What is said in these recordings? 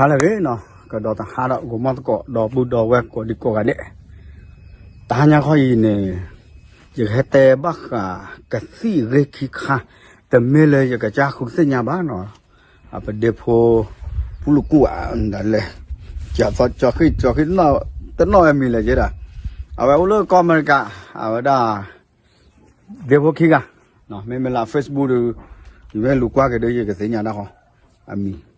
ဟါလၢအဂ့ၤနီၤ, ကဒီးတဟါဒီးဂီၤမီၢ်သကိး ဒီပုၢ်ဒီဝဲၢ်ကိးဒံကိးဂၤဒဲး, တဟါညါခီအံၤန့ၣ် ယကဟဲတဲဘၣ်ဃးကသံၣ်ဂ့ၢ်ခံခါ, တမ့ၢ်လၢယကစၢ်ဃုသ့ၣ်ညါဘၣ်နီၤ, အပဒ့ဖိ ပူလူကူၣ်ဧါဒၣ်လဲာ်, ကၠီသီကၠီဃံၣ်ကၠီဃံၣ် တနီၣ်ဝဲမံၤလဲၣ်က့ဒၣ်, အဝဲအိၣ်လၢကီၢ်အမဲရကၤ, အဝဲဒၣ် ဒ့ဖိခံဂၤ, မ့မ့ၢ်လၢ Facebook ဒီး ယမ့ၢ်လူၤကွၢ်က့ၤဒီး ယကသ့ၣ်ညါဒၣ်ဃီ အမံၤ,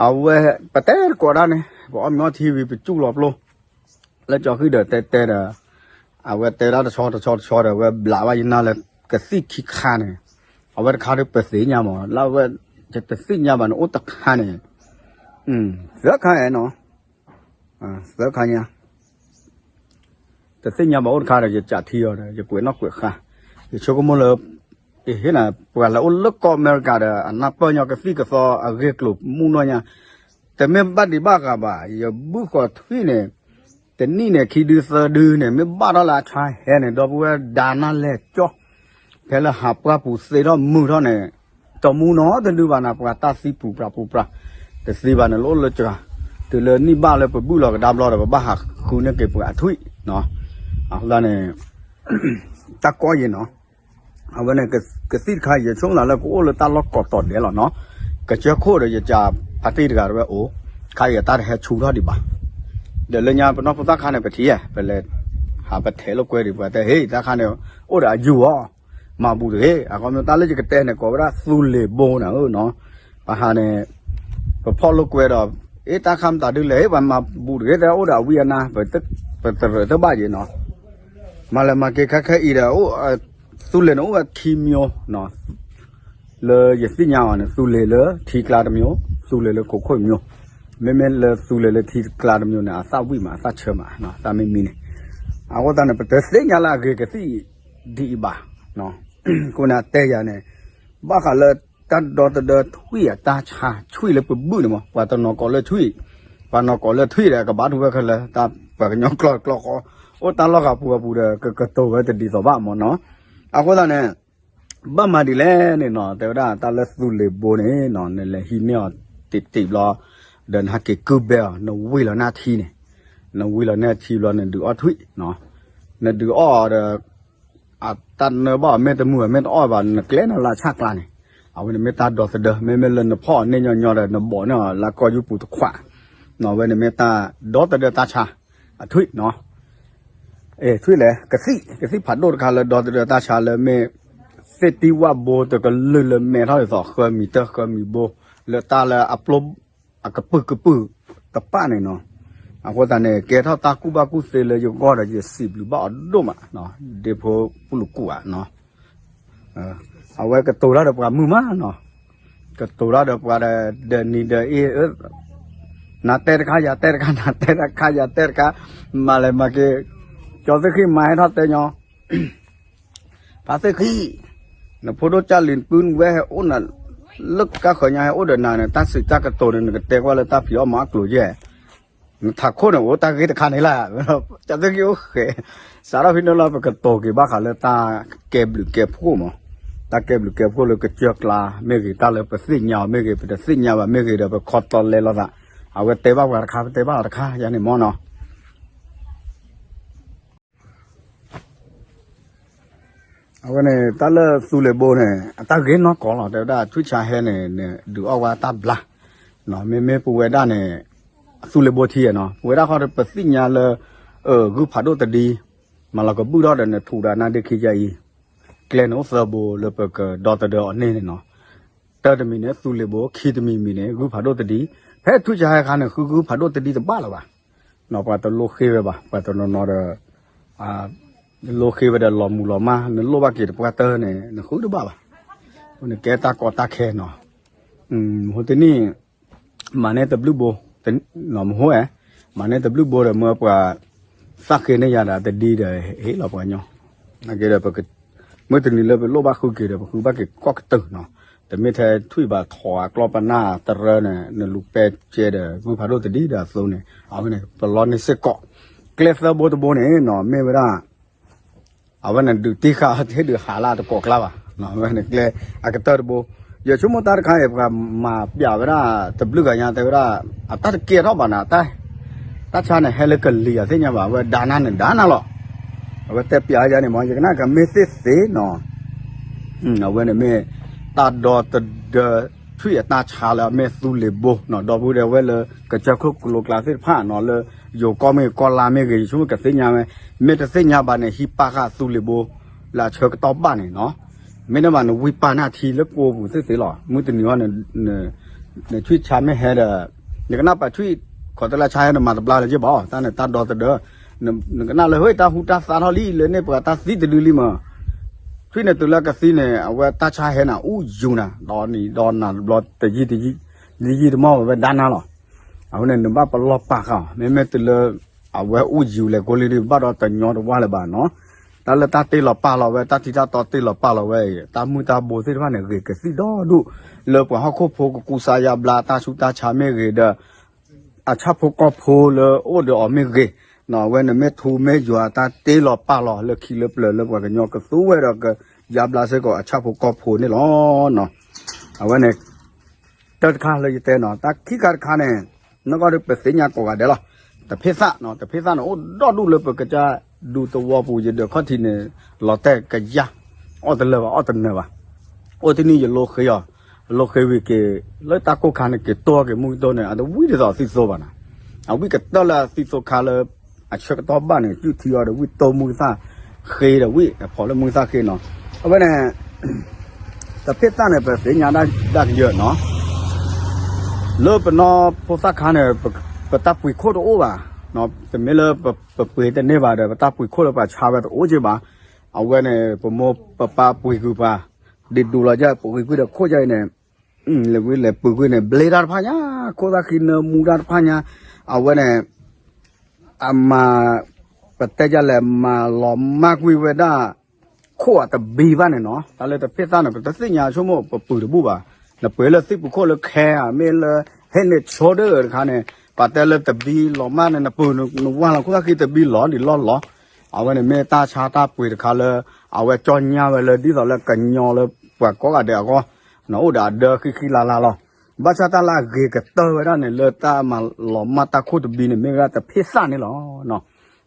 အဝဲ ပတဲတကိးဒၣ်န့ၣ် ပအီၣ်မ့ၤအီထံဝံၤ ပစူၣ်လီၤပျိ လၢကၠီဃံၣ်ဒီးတဲတဲဒီး အဝဲတဲဒၣ်တဆီတဆီတဆီဒီး အဝဲဘျးဘၣ်ယနၢ်လၢ ကသံၣ်ခံခါန့ၣ်, အဝဲတခါဒီးပသ့ၣ်ညါမး လၢအဝဲ ယတသ့ၣ်ညါဘၣ်န့ၣ် အိၣ်တခါန့ၣ်, သၢခါအဲၣ်နီၤ, သၢခါညါ တသ့ၣ်ညါဘၣ်အိၣ်တခါဒီး ယကးထံအီၤဒီး ယကွဲးနီၣ်ကွဲးဃါ, ယဆိကမိၣ်လၢ ဟ့ၣ်နၤ ပှၤလၢအိၣ်လၢကီၢ်အမဲရကၤဒီး အနၢ်ပၢၢ်ညီကသံၣ်ကသီအဂ့ၢ်ကျိၤမူနီၢ်ညါ, တမ့ၢ်ဘၣ်ဒံးဘၣ်ဂၤဘၣ်, ယဘုၣ်ဃီၤထွံၣ်န့ၣ် တနံၣ်န့ၣ် ခံဒုသၢဒုန့ၣ် မ့ၢ်ဘၣ်ထီၣ်လၢအဆါဟဲန့ၣ် ဒီပုၢ်ဝဲၢ်ဒါနၢ်လဲၢ်ကၠီ ဖဲလၢဟးပှၢ်ပူၤသ့ထီၣ်မုာ်ထီၣ်န့ၣ်, တမူနီတဒုဘၣ်နၤ ပှၤတၢ်သံပူၤပြးပူၤပြး, တသံဘၣ်န့ၣ် လၢအိၣ်လၢစှၤ, တုၤလၢနံၣ်ဘၣ်လၢပဘုၣ်လီၤကဒါဘျီဒီး ပဘၣ်ဟးဃုန့ၢ်က့ၤပှၤအထွံၣ်, အဃိသတးန့ၣ် တၢ်ကီယံၤနီၤ, အဝဲန့ၣ် ကသံၣ်တခါ ယဆိကမိၣ်လၢကအိၣ်လၢတၢ်လီၢ်ကိးတီၤဒဲးလီၤနီၤ, ကစၢၢ်ခိၣ်ဒီးယကးဖါတံၢ်တဂၤဝဲအိၣ်, ခါအံၤအတၢ်တဟဲဆူထီၣ်ဒံးဘၣ်, ဒီးလၢညါပနီၢ်ဖိသၣ်ခါန့ၣ် ပထံၣ်ဧါ, ပလဲၤ ဟးပထဲးလိာ်ကွဲဒံးပှၤတဲ ဟ့ၣ် တၢ်ခါန့ၣ် အိၣ်ဒီးအယူၢ်အီၤ, မၤဘူၣ်တဂ့ၤ, အခီပညီတၢ်လၢယကတဲန့ၣ် ကိးဝဲဒၣ်သူလ့ၤဘိန့ၣ်နီၤ, ပဟးန့ၣ် ပဖီၣ်လိာ်ကွဲဒီး အ့ တၢ်ခါမတၤဒုလဲၣ် ဟ့ၣ် ပှၤမၤဘူၣ်တဂ့ၤ တဲအိၣ်ဒီးအဝံအနါ, ပတရၢၢ်တဘၣ်ယံၤနီၤ, မၤလဲၤမၤက့ၤခဲခဲအံၤဒီး သူလ့ၤန့ၣ်အိၣ်ဝဲခံမျိုးနီၤ, လၢယသ့ၣ်ညါအီၤန့ၣ် သူလ့ၤလၢထံကျါတမျိုး, သူလ့ၤလၢခိခိၣ်တမျိုး, မ့မ့ၢ်လၢသူလ့ၤလၢထံကျါတမျိုးန့ၣ် အသၣ်ဝံၣ်မး အသၣ်ဆၢမး, သၣ်မ့ၢ်မံန့ၣ်, အဃိသတးန့ၣ် ပတသ့ၣ်ညါလၢအဂ့ၤကသံၣ်ဒ်အံၤဘၣ်, အဃိန့ၣ်အတဲယၤန့ၣ် ဘၣ်ဃးလၢတၢ်ဒီသဒၢထွံၣ်အတၢ်ဆါ ထွံၣ်လၢပဘုၣ်န့ၣ်မး ပှၤတနီၤကိးလၢထွံၣ်, ပှၤနီၤကိးလၢထွံၣ်ဒီး ကဘၣ်ထူဝဲခဲလၢာ် တၢ်ပှၤကညီကျိာ်ကျိာ်ဃီ, အိၣ်တၢ်လီၢ်ဂၤပူၤဂၤပူၤဒီး ကကတိၤဝဲတဒ်သိးဘၣ်မးနီၤ, အဃိသတးန့ၣ် ဘၣ်မၤဒ်လဲၣ်န့ၣ်နီၤ တဲဝဲဒၣ်တၢ်လၢသူလ့ၤဘိန့ၣ်နီၤ နလဲၤဟံးန့ၢ်အီၤတံးတံးဘျီ, ဒီးနဟဲက့ၤကုၢ်ဘဲအီၤ နဝံလီၤန့ၢ်အထံန့ၣ်, နဝံလီၤန့ၢ်အထံဘျီ နဒုးအီၣ်ထွံၣ်, နဒုးအီၣ်အီၤဒီး အတၢ်နၢဘၣ်အီၤ မ့ၢ်တမုာ် မ့ၢ်တအီၣ်ဘၣ် နကျဲန့ၣ်လၢအဆၣ်ကျါန့ၣ်, အဝဲန့ၣ်မ့ၢ်တၢ်ဒီသဒၢ, မ့မ့ၢ်လၢနဖီၣ်အီၤန့ၣ်ညီညီဒီး နဘိးန့ၢ်အီၤလၢကီၢ်ယူပူၤတခွး, အဝဲန့ၣ်မ့ၢ်တၢ်ဒီသဒၢတၢ်ဆါ အထွံၣ်နီၤ ထွံၣ်လဲၣ် ကသံၣ် ကသံၣ်ဖးဒိၣ်တခါလၢဒီသဒၢတၢ်ဆါလၢမ့ၢ် သ့ၣ်တံၢ်ဝၣ်ဘိတကလုာ်လၢမဲထီၣ်ဒ်သိး ဃၢမံၤတၢ ဃၢမံၤဘိ လၢတၢ်လၢအပျိ အကပုာ်ကပုာ်တပၣ်န့ၣ်နီၤ, အဃိသတးန့ၣ် ကဲထီၣ်တၢ်ကူၣ်ဘၣ်ကူၣ်သ့လၢယဂီၢ်ဒီး ယစံးဘျုးဘၣ်အီၤဒိၣ်မး, ဒ့ဖိပူလူကူၣ်ဧါနီၤ အဝဲကတိၤတၢ်ဒီးပှၤမုာ်မးနီၤ, ကတိၤတၢ်ဒီးပှၤဒီး ဒီးနံၤဒီးအ့ၣ်, နၤတဲတခါ ယၤတဲတခါ နၤတဲတခါ ယၤတဲတခါ, မၤလဲၤမၤက့ၤ, ကၠီသ့ၣ်ဃံၣ်မၤဟဲထီၣ်တဲညီ, ဖါသ့ၣ်ဃံၣ်, နဖိဒိၣ်ကၢ်လံၤပုၢ်ဝဲဟဲအိၣ်နၤ, လၢကါဃၢၤညါဟဲအိၣ်ဒီးနၤန့ၣ် တၢ်စံးတၢ်ကတိၤန့ၣ် နကတဲကွၢ်လၢတၢ်ဖံးအီၣ်မၤအီၣ်ကျိၤယဲၢ် နထးခိၣ်န့ၣ် အိၣ်တၢ်ဂ့ၢ်တခါန့ၣ်လၢ, ကၠီသ့ၣ်ဃံၣ်အိၣ်ဃဲး, စးထီၣ်ဖဲန့ၣ်လီၤ ပကတိၤက့ၤဘၣ်ဃးလၢတၢ်ကဲဘျုးကဲဖှိၣ်မး, တၢ်ကဲဘျုးကဲဖှိၣ်လၢကစၢၢ်ကျါမ့ၢ်ဂ့ၤ, တၢ်လၢပသ့ၣ်ညါအီၤမ့ၢ်ဂ့ၤ, ပတသ့ၣ်ညါဘၣ်မ့ၢ်ဂ့ၤဒီး ပခီတီလဲလိာ်သး, အဝဲတဲဘၣ်ပှၤတခါ ပတဲဘၣ်အီၤတခါ ယၤန့ၣ်မ့ၢ်နီၤ အဝဲန့ၣ် တၢ်လၢသူလ့ၤဘိန့ၣ် အတၢ်ဂ့ၢ်နီၢ်ကီၢ်လီၤ. တဲဝဲဒၣ် ထွံၣ်ဆါဟဲန့ၣ် နဒုးအီၣ်ဝဲတၢ်ဘျါ, မ့မ့ၢ်ပဝဲဒၣ်န့ၣ် သူလ့ၤဘိထံနီၤ, ပဝဲဒၣ်ဃီဒီး ပသ့ၣ်ညါလၢ ဂုၢ်ဖးဒိၣ်တဒံ, မၤလီၤကဘုၣ်ထီၣ်ဒီး နထူးဒီးနါဒ့ခံယါအံၤ, ကျဲန့ၣ်အိၣ်သၢဘိလၢပကဒီသဒၢအီၤန့ၣ်န့ၣ်နီၤ, တၢတမံၤန့ၣ် သူလ့ၤဘိ, ခံတမံၤမံၤန့ၣ် ဂုၢ်ဖးဒိၣ်တဒံ, ဖဲထွံၣ်ဆါဟဲခါန့ၣ် ဃုဂုၢ်ဖးဒိၣ်တဒံတဘၣ်လၢၤဘၣ် ပှၤတလိၣ်ဃ့ဝဲဘၣ်, ပှၤတနီၤနီၤဒီး လိၣ်ဃ့ဝဲဒီးလီၤမူၤလီၤမၢ်, နလိၣ်ဘၣ်က့ၤတပှၢ်တၢၢ်န့ၣ် နဃုတဘၣ်ဘၣ်, နကဲတၢ်ကီတၢ်ခဲနီၤ, ဟိတနံၣ် မၤန့ၢ်တဘျုးဘိ, မဟိအဲ, မၤန့ၢ်တဘျုးဘိဒီး မ့ၢ်ပှၤသၣ်ဃ့န့ၢ်ယၤဒီးတဒံဒီး ဟ့ၣ်လီၤပှၤညီ, နာ်က့ဒီး မုၢ်တနံၤလၢပလိၣ်ဘၣ်ဃုက့ၤဒီး ပဃုဘၣ်က့ၤကီၢ်ကတၢၢ်နီၤ, တမ့ၢ်ထဲထွံၣ်ဘၣ်ထီၣ်အကျီၢ်ပနၢ်တရၢန့ၣ် နလူၤပဲကဲဒီး ဂုၢ်ဖးဒိၣ်တဒံဒီးအသိးန့ၣ် အဝဲန့ၣ် ပလီန့ၢ်စ့ၢ်ကီး, ကျဲသၢဘိတဘိန့ၣ်နီၤ မ့ၢ်ဝဲဒၣ် အဝဲန့ၣ်ဒုးတံၢ်ဃာ်ဟ့ၣ်ဒုးဟးလၢတကိးကျါဘၣ်, အဝဲန့ၣ်ကျဲအကတၢၢ်တဘိ, ယဆိကမိၣ်တၢ်တခါအံၤ ပှၤမၤပျးဝဲဒၣ် တဘျုးဂၤညါတဲဝဲဒၣ် အတၢ်တကဲထီၣ်ဘၣ်နၤ, တၢ်ဆါန့ၣ် ဟဲလၢကလံၤအသ့ၣ်ညါဘၣ်, အဝဲဒါနၤန့ၣ်ဒါနၤလီၤ. အဝဲတဲပျးယၤန့ၣ်မ့ၢ် ယကနၣ်ကမ့ၢ်သ့ၣ်သ့ၣ်နီၤ, အဝဲန့ၣ်မ့ၢ် တၢ်ဒီသဒၢ ထွံၣ်အတၢ်ဆါလၢအမ့ၢ်သူလ့ၤဘိနီၤ, ဒီပုၢ်ဝဲၢ်လၢ ကစၢၢ်ချိၣ်ကလိကျါသ့ၣ်တဖၣ်နီၤ, လၢယိၤကီၢ်မ့ၢ်ဂ့ၤ ကီၢ်လါမ့ၢ်ဂ့ၤ, ယဆိကမိၣ်ကသ့ၣ်ညါဝဲ, မ့ၢ်တသ့ၣ်ညါဘၣ်န့ၣ် ဟံးပာ်ဃာ်သူလ့ၤဘိ လၢအဆၢကတီၢ်ဘၣ်န့ၣ်နီၤ, မ့တမ့ၢ်ဘၣ်န့ၣ် ဝံပာ်နၢ်ထံလၢကိပူၤသ့ၣ်သ့ၣ်လီၤ. မုၢ်တနံၤအံၤ နထွံၣ်ဆါမ့ၢ်ဟဲဒီး နကနၣ်ပှၤထွံၣ် ခိးတလၢဆါဟဲဒီးမၤတဘျါလၢၤဘၣ်, တၢ်န့ၣ်တၢ်ဒီသဒၢ, နကနၣ်လၢ ဟ့ၣ် တၢ်ဟူတၢ်သါထီၣ်လံ လၢန့ၣ်ပှၤတၢ်သံတဒုလံမး, ထွံၣ်န့ၣ်တုၤလၢကသံန့ၣ် အဝဲတၢ်ဆါဟဲနၤ အူယူၤနၤ ဒီနံၤဒီနၤတဘျီ တယံာ်တယံာ်တမီၢ်ဝဲဒၣ်နၤလီၤ. အဃိန့ၣ် နဘၣ်ပလီၢ်ပာ်ဃာ်အီၤ, မ့မ့ၢ်တုၤလၢ အဝဲအူယူၤလဲၤကိးလံဒုး ဘၣ်ဒီးတညီတဝၢ်လၢၤဘၣ်နီၤ. တၢ်လၢတၢ်တ့လီၤပာ်လီၤဝဲ တၢ်ထံတၢ်တီတ့လီၤပာ်လီၤဝဲအံၤ တၢ်မုၢ်တၢ်ဘိသ့ၣ်တဖၣ်န့ၣ် ဂ့ၤကသံၣ်ဒီဒူၣ်, လၢပှၤဟီၣ်ခိၣ်ဖိကကူစါယါဘျါတၢ်ဆူးတၢ်ဆါမ့ၢ်ဂ့ၤဒီး အဆၣ်ဖိကီၢ်ဖိလၢအိၣ်ဒီးအီၤမ့ၢ်ဂ့ၤ, အဝဲန့ၣ်မ့ၢ်ထူမ့ၢ်ယွၤတၢ်တ့လီၤပာ်လီၤလၢခံလၢပျၢၤလၢပှၤကညီကသူဝဲဒီးကယါဘျါစ့ၢ်ကီးအဆၣ်ဖိကီၢ်ဖိန့ၣ်လီၤ. အဝဲန့ၣ် တၢ်တခါလၢယတဲနီၤ, တၢ်ခံခါတခါန့ၣ် နီၢ်ကီၢ်ဒီးပသ့ၣ်ညါကိးဂၤဒဲးလီၤ. တဖ့ၣ်သၣ်နီၤ, တဖ့ၣ်သၣ်န့ၣ် အိၣ်ဒီဒူၣ်လၢပကစၢ်ဒူသဝီပူၤ ယဒၢးခီၣ်ထံးန့ၣ် လီၤတဲာ်ကယါ အီၣ်တလၢာ်ဘၣ် အီၣ်တနၢၤဘၣ်. အိၣ်တနံၣ်ယလိဃ့အီၤ, လိဃ့ဝံၤက့ၤ လၢတၢ်ကိၢ်ခါန့ၣ် က့ၤတိၢ်က့ၤမူကတိၢ်န့ၣ် အတဝံၣ်ဒ်သိးသံသိဘၣ်နီၤ. အဝံၣ်ကတၢၢ်လၢသံသိခါလၢ အဆၢကတီၢ်ဘၣ်န့ၣ် စုၣ်ထံအီၤဒီးဝံၣ်တိၢ်မူကသၣ်ဃ့ဒီးဝံၣ် အဖီၣ်လၢမူကသၣ်ဃ့နီၤ. အဝဲန့ၣ် တဖ့ၣ်သၣ်န့ၣ် ပသ့ၣ်ညါဒၣ်ကယၢၤနီၤ. လၢပနီၢ်ဖိသၣ်ခါန့ၣ် ပတၢ်ပှ့ၤခိၣ်တအိၣ်ဘၣ်. တမ့ၢ်လၢပပှ့ၤတန့ၢ်ဘၣ်ဒီး ပတၢ်ပှ့ၤခိၣ်လၢပှၤဆါဝဲတအိၣ်က့ဘၣ်. အဝဲန့ၣ် ပမိၢ်ပပၢ်ပှ့ၤကွံာ်ပှၤ ဒ်ဒူလီၤယၢ် ပှ့ၤကွံာ်ဒီးခိၣ်ယၢ်အံၤန့ၣ် လဲၤဝံၤလဲၤပှ့ၤကွံာ်န့ၣ် ဘျ့တၢ်တဖၣ်ညါ ခိၣ်သၣ်ဃံနၢမူတၢ်တဖၣ်ညါ အဝဲန့ၣ် အမၤ ပတဲယလဲၣ် မၤလီၤမၢ်ကွံာ်ဝဲဒၣ် ခိၣ်အတဘံဘၣ်န့ၣ်နီၤ. တၢ်လၢတဖ့ၣ်သၣ်န့ၣ် ပတသ့ၣ်ညါဆိကမိၣ်ပပုၤတဘူၣ်ဘၣ်. နပှ့ၤလၢသံပူၤခိၣ်လၢခဲဧါ မ့ၢ်လၢဟဲန့ၣ်ဆိဒၢတခါန့ၣ် ပှၤတဲလၢတဘံလီၤမၢ်န့ၣ် နပုၤနဝၢ်လီၤ ခိၣ်သၣ်ဃံတဘံလီၤဒံးလီၢ်လီၤ. အဝဲန့ၣ်မ့ၢ်တၢ်ဆါတၢ်ပှ့ၤတခါလၢ အဝဲကၠီညါဝဲလၢဒ်သိးလၢကညီလၢပှၤကိးဂၤဒဲးအဂီၢ် နအိၣ်ဒီးအဒၢဃံဃံလၤလၤလီၤ. ဘၣ်ဆၣ်တၢ်လၢအဂ့ၤကတၢၢ်ဝဲဒၣ်န့ၣ် လၢတၢ်မၤလီၤမၢ်တၢ်ခိၣ်တဘံန့ၣ် မ့ၢ်ဝဲဒၣ်တဖ့ၣ်သၣ်န့ၣ်လီၤ.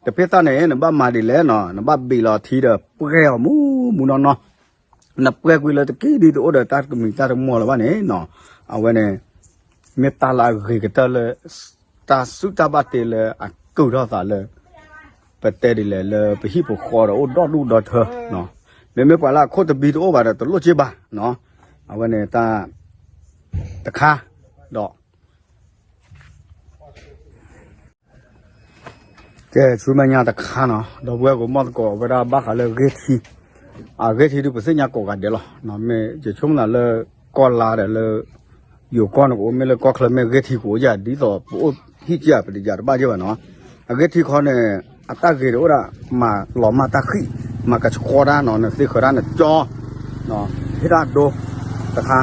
တဖ့ၣ်သၣ်န့ၣ် နဘၣ်မၤဒ်လဲၣ်နီၤ နဘၣ်ဘ့ၣ်လီၤထံဒီး ပှဲၤအီၤမူမူနီၢ်နီၢ် နပှဲၤကွံာ်လၢတက့ၢ်ဒ်တအိၣ်ဒီးတၢ်တမံၤတၢ်တမီၢ်လၢၤဘၣ်န့ၣ်နီၤ. အဝဲန့ၣ် မ့ၢ်တၢ်လၢအဂ့ၤကတၢၢ်လၢ တၢ်စုၣ်တၢ်ဘၣ်တ့လၢအကုၢ်ထီၣ်သးလၢ ပတဲဒ်လဲၣ်လၢပဟံၣ်ပဃီဒီးအိၣ်ဒီဒူၣ်ဒီထၢနီၤ. မ့မ့ၢ်ပှၤလၢအခိၣ်တဘံတအိၣ်ဘၣ်ဒီးတလိၣ်က့ဘၣ်နီၤ. အဝဲန့ၣ်တၢ်တခါဒီး ကဲ ဆူမဲာ်ညါတခါနီၤ ဒီပုၢ်ဝဲၢ်ကိးမီၢ်သကိး အဝဲဒၣ်ဘၣ်ဃးလၢဂ့ၢ်ထံ, အဂ့ၢ်ထံဒုးပသ့ၣ်ညါကိးဂၤဒဲးလီၤ. မ့ၢ်ယဆိကမိၣ်သးလၢ ကီၢ်လါဒီးလၢ ယိၤကီၢ်န့ၣ်ကအိၣ် မ့ၢ်လၢကီၢ်ချၢမ့ၢ်ဂ့ၢ်ထံကအိၣ်ယၤ ဒ်သိးပအိၣ်ဟံၣ်ကၢ်ပတယၤတဘၣ်ယဲၢ်ဘၣ်နီၤ. အဂ့ၢ်ထံခီန့ၣ် အတၢ်ဂ့ၤတအိၣ်ဒၣ် မၤလီၤမၢ်တၢ်ဃံၣ် မၤကဆှီတၢ်နီၤ နသ့ဃၢၤတၢ်နကၠီ ဟ့ၣ်တၢ်ဒိတခါ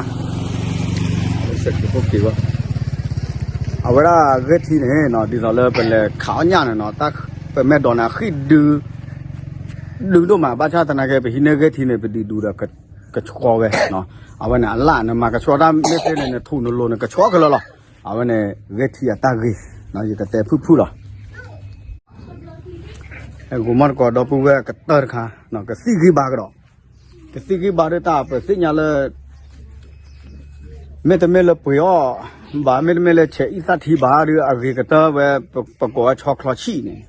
အဝဲဒၣ်ဂ့ၢ်ထံန့ၣ်နီၤ ဒ်သိးလၢပလဲၤခးအီၣ်ညၣ်န့ၣ်နီၤ ပမဲာ်ဒိးန့ၣ် အဃံၣ်ဒု ဒုဒိၣ်မး ဘၣ်ဆၣ်သနာ်က့ ပဟံးန့ၢ်ဂ့ၢ်ထံန့ၣ် ပဒုးဒုးဒီး ကဆှီဝဲနီၤ. အဝဲန့ၣ်အလၣ်န့ၣ် မၤကဆှီတၢ်မ့ၢ်သ့န့ၣ် နထူၣ်နလိၤန့ၣ် ကဆှီခဲလၢာ်လီၤ. အဝဲန့ၣ် ဂ့ၢ်ထံအတၢ်ဂ့ၤ ယကတဲဖုၣ်ဖုၣ်လီၤ. ဂိၤမီၢ်တကိးဒီပုၢ်ဝဲၢ်ကတၢၢ်တခါ ကသံၣ်ဂံၢ်ဘါကဒီး ကသံၣ်ဂံၢ်ဘါဒ်တၢ်ပသ့ၣ်ညါလၢ မ့တမ့ၢ်လၢပှ့ၤအီၣ်ဘၣ် မ့တမ့ၢ်လၢဆဲးအံၣ်သၣ်ထံဘၣ်ဒီး အဂ့ၤကတၢၢ်ဝဲ ပကိးဝဲဆီချီဆံၣ်န့ၣ်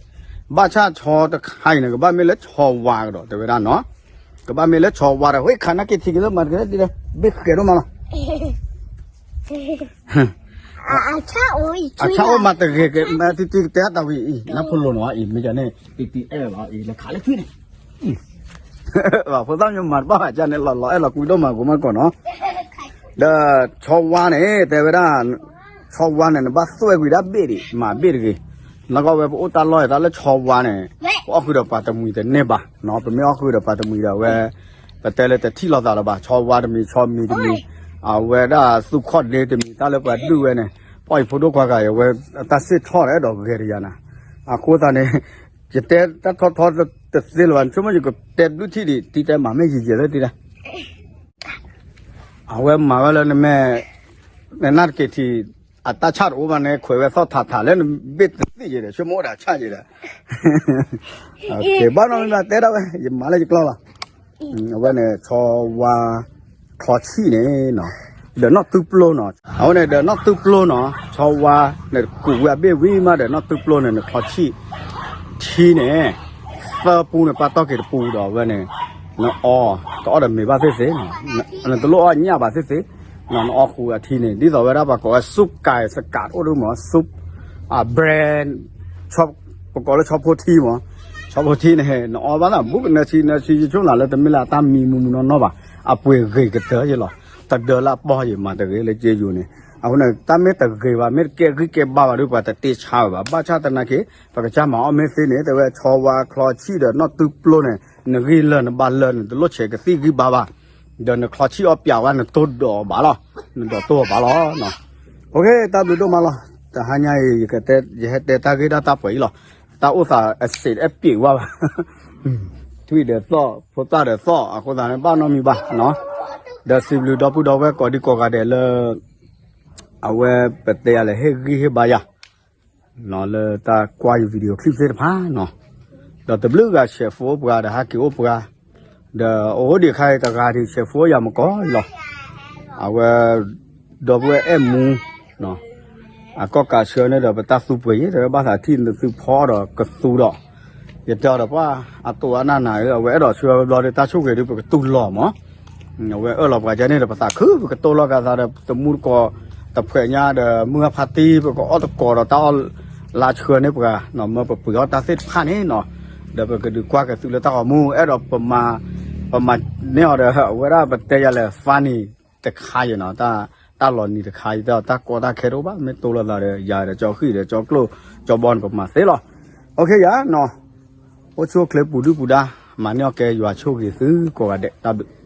ဘၣ်ဆၣ်ဆီတခါအံၤန့ၣ် ကဘၣ်မ့ၢ်လၢဆီဝါကဒီး တဲဝဲဒၣ်နီၤ ကဘၣ်မ့ၢ်လၢဆီဝါဒီး ဝဲခးနာ်က့ထံက့ၤလၢမၤတကဲဒ်လဲၣ် ဘ့ၣ်ဃဲးဒိၣ်မးလီၤ. အဆၣ်အိၣ်မၤတဂ့ၤက့ၤ မ့ၢ်တံတံကတဲတၢ်ဝံၤအံၤ နၢ်ဖိလိၤနီၤအံၤ မ့ၢ်ကန့ၣ် တံတံအဲၣ်လီၤအံၤ လဲၤခးလၢထွံၣ်န့ၣ် ဖိသၣ်မ့ၢ်မၤတဘၣ်ဘၣ်ကန့ၣ် လီၤလီၤအဲၣ်လီၤကွံဒိၣ်မး ဂိၤမီၢ်တကိးနီၤ ဒီးဆီဝါန့ၣ် တဲဝဲဒၣ် ဆီဝါန့ၣ် နဘၣ်သွဲၣ်ကွံာ်ဒၣ်ဘ့ၣ်ဒံး မၤဘ့ၣ်တဂ့ၤ. နီၢ်ကီၢ်ဝဲပအိၣ်တၢ်လီၢ်အံၤ တၢ်လၢဆီဝါန့ၣ် ပအီၣ်ဃုာ်ဒီးပှၤတမှံၤတန့ၢ်ဘၣ်. ပမ့ၢ်အီၣ်ဃုာ်ဒီးပှၤတမှံၤဒီးဝဲ ပတဲလၢတထံၣ်လိာ်သးလၢၤဘၣ်. ဆီဝါတမံၤ ဆီမံၤတမံၤ အဝဲဒၣ်သူၣ်ခီၣ်ဒ့တမံၤ တၢ်လၢပှၤဒုးဝဲန့ၣ် ပအီၣ်အံၤဖိဒိၣ်ခွါဂၤအံၤ အဝဲအတၢ်စ့ၢ်ထီၣ်ဒီးအဲၣ်ဒိးဂဲၤတယၤနၤ. အဃိသတးန့ၣ် ယတဲတၢ်ထီထီတသ့လၢၤဘၣ်. ဆိကမိၣ်ယကတဲဘျုးထံၣ်ဒံး တံတဲမၤမ့ၢ်ယံာ်ယံာ်လၢတံတဲ အဝဲမၤဝဲလၢနမ့ၢ် နနၢ်တက့ၤထံး အတၢ်ဆၣ်တအိၣ်ဘၣ်န့ၣ် ခွဲးဝဲသီၣ်ထးထးလၢနဘ့ၣ်တသ့ၣ်ယဲဒီး ဆိကမိၣ်ဒၣ်ဆၣ်ယဲဒီး ဘၣ်နီၢ်မံၤဘၣ်တဲဒၣ်ဝဲ ယမၤလၢယကျီၢ်လီၤ. အဝဲန့ၣ် ဆီဝါ ချီဆံၣ်န့ၣ်နီၤ, ဒီးနီၢ်သုပျိနီၤ, အဝဲန့ၣ်ဒီးနီၢ်သုပျိနီၤ, ဆီဝါ နကူးဝဲအဘ့ၣ်ဝံၤမးဒီးနီၢ်သုပျိန့ၣ် နချီဆံၣ် ထံန့ၣ် သၢပူန့ၣ် ပာ်တီၢ်က့ၤတပူဒီးအဝဲန့ၣ် နအီ တအီၣ်ဒီးမ့ၤဘၣ်သ့ၣ်သ့ၣ်နီၤ, နတလိၣ်အီၣ်ညၣ်ဘၣ်သ့ၣ်သ့ၣ်နီၤ, နအီဃုာ်အထံန့ၣ် ဒ်သိးဝဲဒၣ်ပှၤကိးဝဲ soup ကၤ စကး အိၣ်ဒ်မး soup အ brand ပကိးလၢဆီဖိထံမး, ဆီဖိထံန့ၣ် နအီဘၣ်သးဘူးကနၢဆံနၢဆံယဆိကမိၣ်လၢတမ့ၢ်လၢအတၢ်မံမူမူနီၢ်နီၢ်ဘၣ်, အပှ့ၤဂ့ၤကတၢၢ်ယဲလီၤ, တဒၢလၢအပီၢ်ယဲမၤတဂ့ၤလၢက့ယိၤန့ၣ်, အဃိန့ၣ် တၢ်မ့ၢ်တဂ့ၤဘၣ် မ့ၢ်တကဲဂံၢ်ကဲဘါဘၣ်ဒီး ပှၤတတ့ဆါဝဲဘၣ်, ဘၣ်ဆၣ်သနာ်က့ ပကစၢ်မၤအီၣ်မ့ၢ်သ့န့ၣ် တဲဝဲဆီဝါချီဆံၣ်ဒီးနီၢ်သုပျိန့ၣ် နဂံၢ်လၢာ်နဘါလၢာ်န့ၣ် တလိၣ်ဆဲးကသံၣ်ဂံၢ်ဘါဘၣ်, ဒီးနချီဆံၣ်အီၣ်ပၠးဝဲနတိၢ်ဒိးအီၤဘၣ်လီၤ, နဒိးတိၢ်အီၤဘၣ်လီၤ. အိၣ်ခ့ တၢ်ဘျုးဒိၣ်မးလီၤ, တဟါညါအံၤ ယဟဲတဲတၢ်ဂ့ၢ်ဒၣ်တၢ်ပှဲၤအံၤလီၤ, တၢ်အိၣ်သးအစ့းအဲၣ်ပျံးဝါဘၣ် ထွံၣ်ဒီးသီၣ် ဖိသၣ်ဒီးသီၣ် အဃိသတးန့ၣ် ဘၣ်နီတမံၤဘၣ်နီၤ, ဒီးစံးဘျုးဒီပုၢ်ဒီဝဲၢ်ကိးဒံကိးဂၤဒဲးလၢ အဝဲပတဲယၤလဲၣ်ဟ့ၣ်ဂံၢ်ဟ့ၣ်ဘါယၤ လၢတၢ်ကွၢ်ယ video clip သ့ၣ်တဖၣ်နီၤ, ဒီးတဘျုးဂၤဆဲးဖိအိၣ်ပှၤဒီးဟးက့ၤအိၣ်ပှၤ, ဒီးအိၣ်ဒံးခါအံၤတဂၤဒံးဆဲးဖိအိၣ်ယၤမကီၢ်အံၤလီၤ, အဝဲ ဒီပုၢ်ဝဲၢ်အဲၣ်မူ အကီၢ်ကးဆှၢန့ၣ်ဒီး ပတၢ်သူပှဲၤယဲ တဲဝဲဘၣ်သးထံၣ်နသုဖီဒီးကသူဒီး ယတဲအီၤဒီးပှၤအတိၢ်အနၢ်နၤဧၢ အဝဲအဲၣ်ဒိးဆှၢဝဲဘျီဒီး တၢ်ဆိၣ်ဂ့ၤဒုး ပကတူၢ်လိာ်မး, အဝဲအၢၣ်လီၤပှၤကဲန့ၣ်ဒီး ပသးခု ပကတိၢ်လိာ်ကသးဒီး တမူတကိး တဖှဲးညါဒီး မုၢ်ဟါဖါတံၢ် ပကအီၣ်တကိးဒီးတၢ်အီၣ်လါဆှၢန့ၢ်ပှၤ မၢပပှ့ၤအီၣ်တၢ်သ့ၣ်တဖၣ်န့ၣ်နီၤ, ဒီးပကဒုးကွၢ်ကသုလၢတၢ်ဂီၤမူ အဲၣ်ဒိးပမၤ ပမၤန့ၢ်အီၤဒီး အဝဲဒၣ်ပတဲယၤလဲၣ် funny တခါယဲနီၤ, တၢ်လီၤနံၤတခါယဲ တၢ်ကီတၢ်ခဲတအိၣ်ဘၣ် မ့ၢ်တိၢ်လိာ်သးဒီး ယၤဒီးကၠီဃံၣ်ဒီးကၠီကျိၣ် ကၠီဘီန့ၣ် ပမၤသ့လီၤ. အိၣ်ခ့ယၤနီၤ, အိၣ်ဆူၣ်အိၣ်ချ့ပူၤဒုၣ်ပူၤဒါ, မၤန့ၢ်အီၣ်ကဲယွၤဆိၣ်ဂ့ၤသုကိးဂၤဒဲး တၢ်ဘျုး